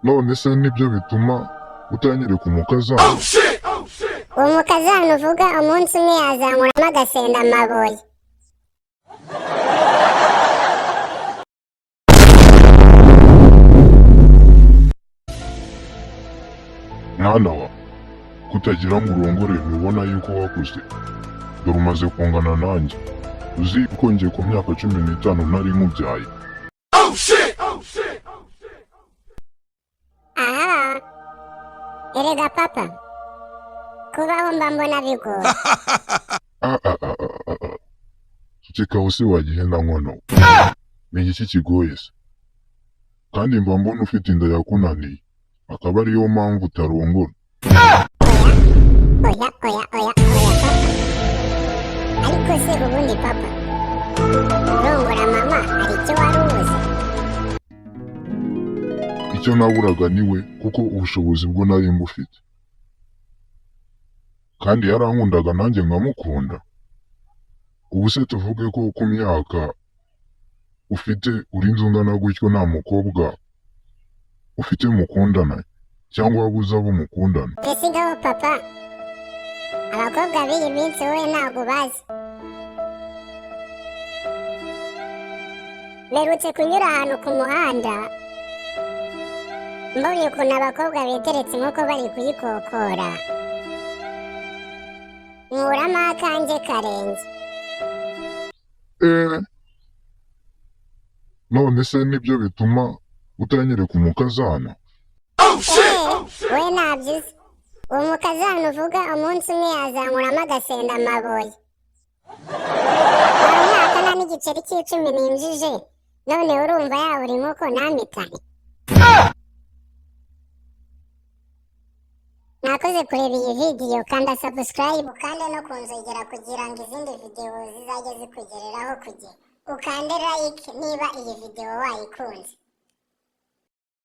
None se nibyo bituma utanyereka umukazana? Uwo mukazana uvuga, umunsi umwe yazankuramo agasenda amabuye. Mwana wa, kutagira ngo urongore, ntubona yuko wakuze? Dore umaze kungana nanjye. Uzi ko njye ku myaka 15 nari nkubyaye? Aha, erega papa, kubaho mba mbona bigoye. Ah, ah, ah, ah, ah, ah. Ceceka se wagihenda nkono. Ni igiki kigoye se? Kandi mba mbona ufite inda yakunaniye, akaba ariyo mpamvu utarongora. Oya, oya, oya, oya papa. Ariko se ubundi papa, urongora mama hari icyo wari ubuze? Icyo naburaga niwe, kuko ubushobozi bwo nari mbufite, kandi yarankundaga nanjye nkamukunda. Ubu se tuvuge ko ku myaka ufite urinze ungana gutyo nta mukobwa ufite mukundana, cyangwa wabuze abo mukundana? Mbese papa, abakobwa b'iyi minsi wowe ntabwo ubazi. Mperutse kunyura ahantu ku muhanda, mbonye ukuntu abakobwa biteretse inkoko bari kuyikokora, nkuramo akanjye karenge. Eh, none se nibyo bituma utanyereka umukazana? Eh, we ntabyo uzi. Uwo mukazana uvuga, umunsi umwe yazankuramo agasenda amabuye. Wari umwaka nta n'igiceri cy'icumi ninjije, none urumva yabura inkoko ntampitane? Mwakoze kureba iyi video. Kanda subscribe, ukande no kunzogera kugira ngo izindi video zizajye zikugereraho ku gihe. Ukande like niba iyi video wayikunze.